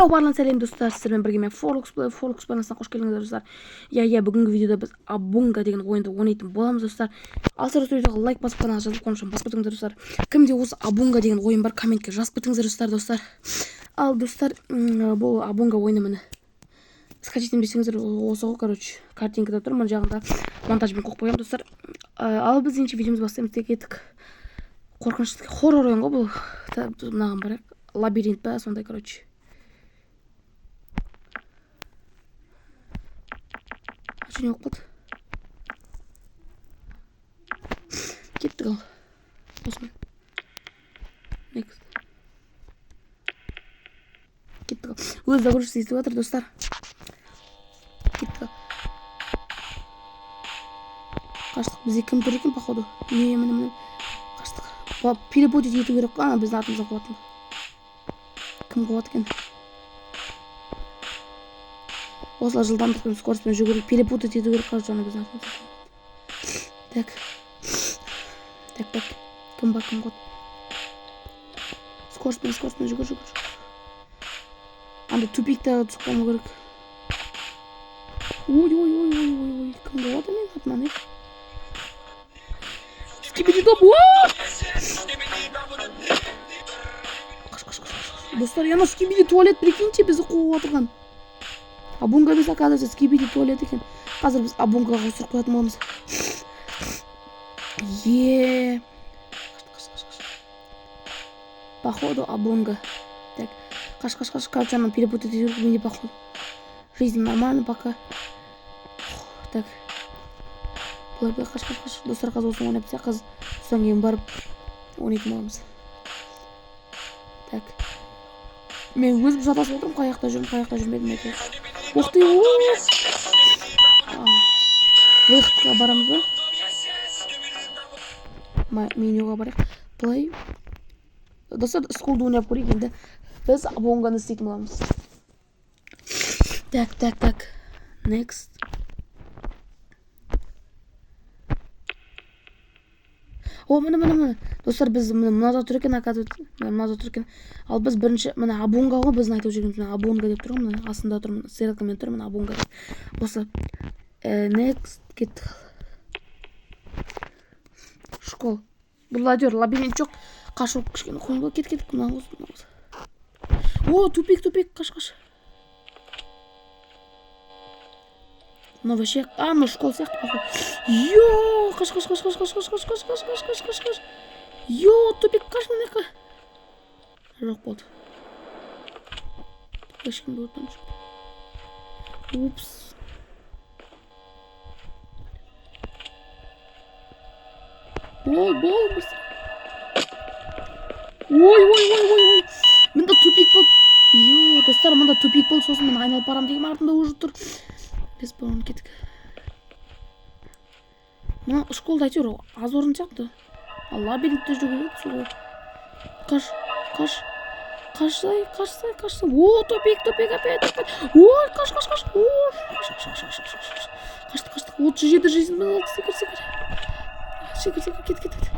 Йоу, барлығына сәлем, достар! Сіздермен бірге мен, Форекс Плей. Форекс арнасына қош келдіңіздер, достар. Иә, бүгінгі видеода біз Абунга деген ойынды ойнайтын боламыз, достар. Ал сіздер видеоға лайк басып, каналға жазылып қойыңыздар, басып кетіңіздер, достар. Кімде осы Абунга деген ойын бар, комментке жазып кетіңіздер, достар. Ал, достар, бұл Абунга ойыны, міне. Скачать десеңіздер, осы ғой, короче, картинкада тұр, мына жағында монтажбен қойып қоямын, достар. Ал біз ендеше видеомызды бастаймыз, кеттік. Қорқынышты хоррор ойын ғой бұл. Мынаған барайық. Лабиринт па, сондай, короче. Не болып қалды? Кеттік ал. Осымен. Next. Кеттік ал. Өз загрузка етіп жатыр, достар. Кеттік ал. Қаштық. Бізде кім тұр екен, походу? Не, міне, міне. Қаштық. Перепутать ету керек қой, ана біздің артымыздан қуатын. Кім қуады екен? Осылай жылдамдықпен, скоростьпен жүгіріп, перепутать ету керек, короче, ана біздің артымыздан. Так. Так, так. Кім бар, кім қуады? Скоростьпен, скоростьпен жүгір, жүгір. Анда тупикта түсіп қалмау керек. Ой, ой, ой, ой, ой, ой. Кім қуады менің артымнан, е? Скибиди топ. Қаш, қаш, қаш, қаш. Достар, ана скибиди туалет, прикиньте, бізді қуып отырған. Абунга емес, оказывается, скибиди туалет екен. Қазір біз Абунгаға түсіріп қоятын боламыз. Е. Қаш, қаш, қаш. Походу, Абунга. Так, қаш, қаш, қаш, короче, ана перепутать ету керек менде, походу. Жизнь нормально пока. Так. Былай, былай, қаш, қаш, қаш. Достар, қазір осыны ойнап тастайық, қазір содан кейін барып ойнайтын боламыз. Так. Мен өзім шатасып отырмын, қай жақта жүрмін, қай жақта жүрмедім әйтеуір. Ух ты, выходқа барамыз ба? Менюға барайық. Былай. Достар, скулды ойнап көрейік енді. Біз Абонганы істейтін боламыз. Так, так, так. Next. О, міне, міне, міне. Достар, біз міне мынада тұр екен, оказывается. Міне мынада тұр екен. Ал біз бірінші, міне Абунга ғой біздің айтып жүргеніміз. Міне Абунга деп тұр ғой, міне астында тұр, міне стрелкамен тұр, міне Абунга деп. Осы. Next кеттік. Школ. Бұл әйтеуір лабиринт жоқ. Қашу кішкене қиын ғой. Кет, кет, мына осы, мына осы. О, тупик, тупик, қаш, қаш. Мынау вообще, а, мынау школа сияқты, походу. Йо, қаш, қаш, қаш, қаш, қаш, қаш, қаш, қаш, қаш, қаш, қаш, қаш, қаш. Йо, тупик, қаш мына жаққа. Жоқ болды. Ешкімді көрген жоқ. Упс. Бол, бол, быстро. Ой, ой, ой, ой, ой. Мында тупик болды. Йо, достар, мында тупик болды, сосын мен айналып барамын деген артымда уже тұр. Респаун, кеттік. Мына школда әйтеуір аз орын сияқты. Ал лабиринтте жүру керек сол. Қаш, қаш. Қашсай, қашсай, қашсай. О, тупик, тупик, опять, опять. Ой, қаш, қаш, қаш. Ой, қаш, қаш, қаш, қаш, қаш, қаш. Қаштық, қаштық. 37 жизнь алды. Секір, секір. Секір, секір, кет, кет, кет.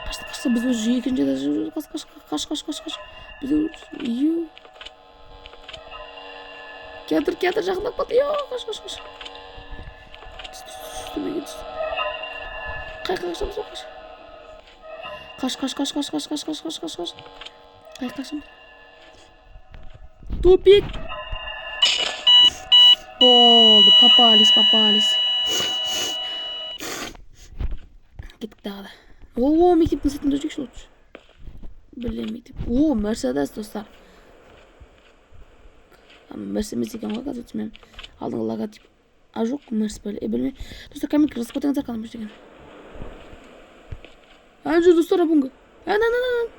Қаштық, қаштық. Біз уже екінші этажда жүрміз. Қаш, қаш, қаш, қаш, қаш, қаш. Біз ю. Келтір, келтір, жақындап қалды. Йо, қаш, қаш, қаш. Түс, түс, түс, төменге түс. Қай қашамыз, қаш. Қаш, қаш, қаш, қаш, қаш, қаш, қаш, қаш, қаш, қаш. Қай қашамыз? Тупик. Болды, попались, попались. Кеттік тағы да. О, мектептің сыртында жүрейікші лучше. Блин, мектеп. О, Мерседес, достар. Мерс емес екен ғой, оказывается, мен алдыңғы логотип. А жоқ, Мерс бәле. Білмеймін. Достар, комментке жазып кетіңіздер, қандай деген. Ана жүр, достар, Абунга. Ана, ана, ана.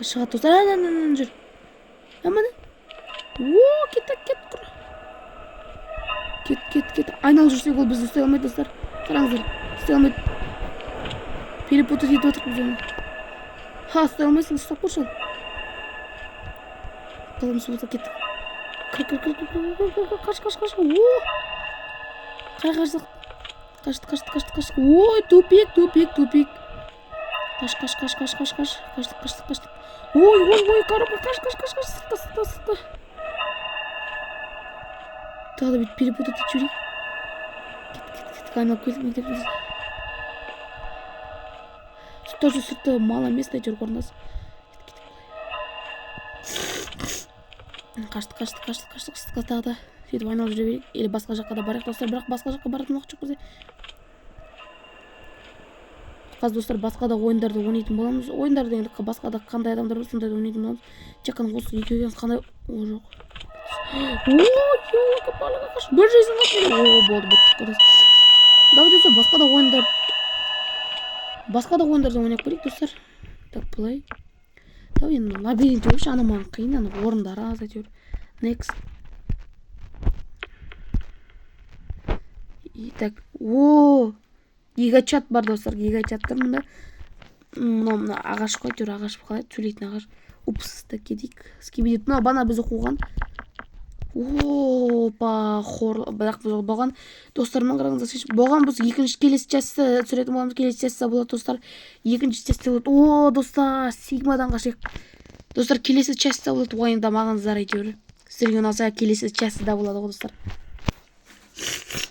Шығады, достар. Ана, ана, ана жүр. Міне. О, кет, кет, құр. Кет, кет, кет. Айналып жүрсек, ол бізді ұстай алмайды, достар. Қараңыздар, ұстай алмайды. Перепутать етіп отырмыз біз оны. Ха, ұстай алмайсың, ұстап көрші ал. Қаламыз болса, кеттік. Кір, кір, кір, кір, кір, кір, кір, қаш, қаш, қаш. О! Қай қаштық? Қаштық, қаштық, қаштық, қаштық. Ой, тупик, тупик, тупик. Қаш, қаш, қаш, қаш, қаш, қаш. Қаштық, қаштық, қаштық. Ой, ой, ой, коробка, қаш, қаш, қаш, қаш, сыртқа, сыртқа, сыртқа. Тағы да бүйтіп перепутать етіп жіберейік. Кет, кет, кет, айналып келдік мектептен. Тоже сыртта мало места әйтеуір орындас. Қаштық, қаштық, қаштық, қаштық, сыртқа тағы да. Сөйтіп айналып жүре берейік. Или басқа жаққа да барайық, достар. Бірақ басқа жаққа баратын уақыт жоқ бізде. Қазір, достар, басқа да ойындарды ойнайтын боламыз. Ойындар дегенде басқа да қандай адамдар бар, сондайды ойнайтын боламыз. Тек қана осы екеуі қандай... О, жоқ. О, елка-палка, қаш. Бір жизнь қалды. О, болды, біттік қой. Давайте, достар, басқа да ойындар... Басқа да ойындарды ойнап көрейік, достар. Так, былай. Давай енді лабиринт ойыншы, ана маған қиын, ана орындары аз әйтеуір. Next. И так, о, гигачат бар, достар, гигачат тұр мында. Мынау мына ағаш қой, әйтеуір ағаш қалай сөйлейтін ағаш. Упс, так кетейік. Скибиди, мынау бана бізді қуған. Опа, хор, бірақ біз болған достар, мына қараңыздар, болған біз екінші келесі частьті түсіретін боламыз, келесі частьта болады, достар. Екінші частьта болады. О, достар, Сигмадан қашайық. Достар, келесі частьта болады, уайымдамағаныңыздар әйтеуір. Сіздерге ұнаса, келесі частьта болады ғой, достар.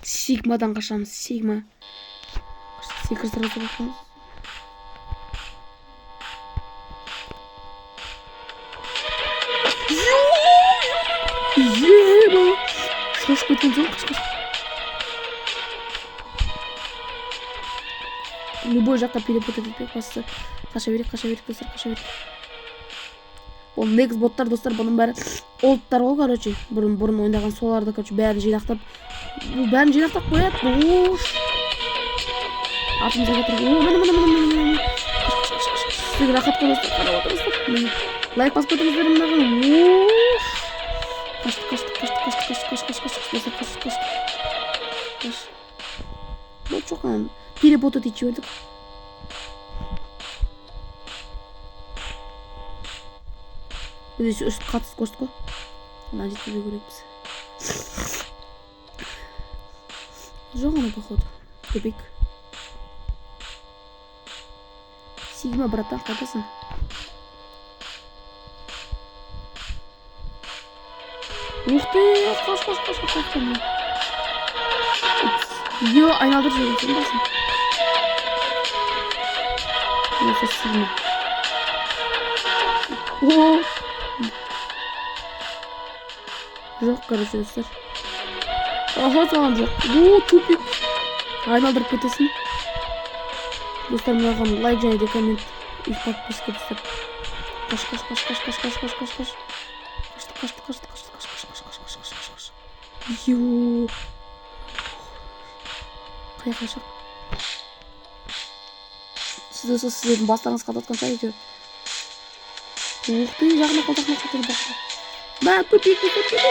Сигмадан қашамыз, Сигма. Секір сразу қашамыз. Ема! Шошып кеткен соң қаш, қаш. Любой жаққа перепутать етпей, бастысы қаша берейік, қаша берейік, достар, қаша берейік. Ол next боттар, достар, бұның бәрі олдтар ғой, короче. Бұрын ойнаған соларды, короче, бәрін жинақтап, бұл бәрін жинақтап қояды. Ош. Артымызға кетіріп. О, міне, міне, міне, міне, міне. Қаш, қаш, қаш, қаш. Сіздерге рахат қой, достар, қарап отырыңыздар. Міне. Лайк басып кетіңіздер мынаған. Ош. Қаштық, қаштық, қаштық, қаштық, қаштық, қаш, қаш, қаш, достар, қаштық, қаштық. Қаш. Болды, жоқ, ана перепутать етіп жібердік. Біз еще қатты скорость қой. Мына жеткізу керекпіз. Жоқ, ана, походу. Тупик. Сигма, братан, қайдасың? Ух ты, қаш, қаш, қаш, қаш, қаш, қаш. Упс. Йо, айналдырып жіберген сен басын. Осы Сигма. О! Жоқ, короче, достар. Аха, саған жоқ. О, тупик. Айналдырып кетесің. Достар, мынаған лайк және де коммент и подписка, достар. Қаш, қаш, қаш, қаш, қаш, қаш, қаш, қаш, қаш. Қаштық, қаштық, қаштық, қаштық, қаш, қаш, қаш, қаш, қаш, қаш, қаш. Йо. Қай қашық? Сіз, достар, сіздердің бастарыңыз қатып жатқан шығар әйтеуір. Ух ты, жақында қал, жақында қал, жақында. Мә, тупик, тупик, тупик.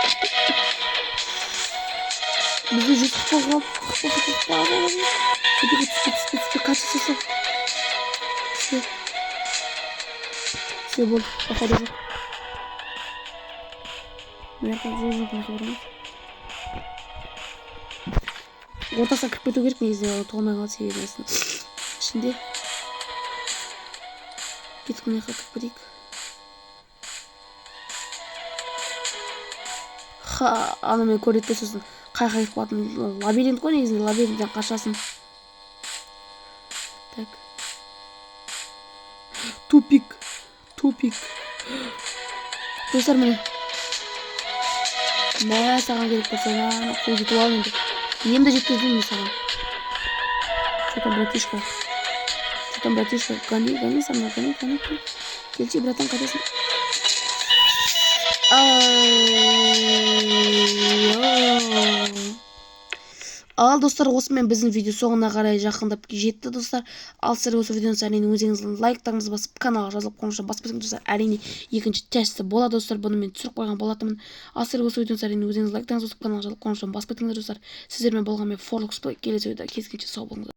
Бізде 140 қалды, 40, 40, 40. Тупикке түспе, түспе, түспе, қашы, түспе. Түспе. Все, болды, походу жоқ. Мына жақта жоқ, жоқ, мына жаққа барамыз. Ортасына кіріп кету керек негізі, толмай қалады себебі ішінде. Кеттік, мына жаққа кіріп кетейік. Ха, ана мен көреді де сосын қай жаққа кетіп қалатынын. Лабиринт қой негізінде, лабиринттен қашасың. Так. Тупик. Тупик. Достар, міне. Мә, саған керек болса, мә, қол жетіп ал енді. Енді жеткіздім мен саған. Что там, братишка? Что там, братишка? Гони, гони со мной, гони, гони, гони. Келші, братан, қайдасың? Ал, достар, осымен біздің видео соңына қарай жақындап жетті, достар. Ал сіздер осы видеоны әрине өздеріңіздің лайктарыңызды басып, каналға жазылып, қоңырауша басып кетсеңіз, достар, әрине екінші часті болады, достар. Бұны мен түсіріп қойған болатынмын. Ал сіздер осы видеоны әрине өздеріңіздің лайктарыңызды басып, каналға жазылып, қоңырауша басып кетіңіздер, достар. Сіздермен болған мен Форлокс. Келесі видеода кездескенше сау болыңыздар.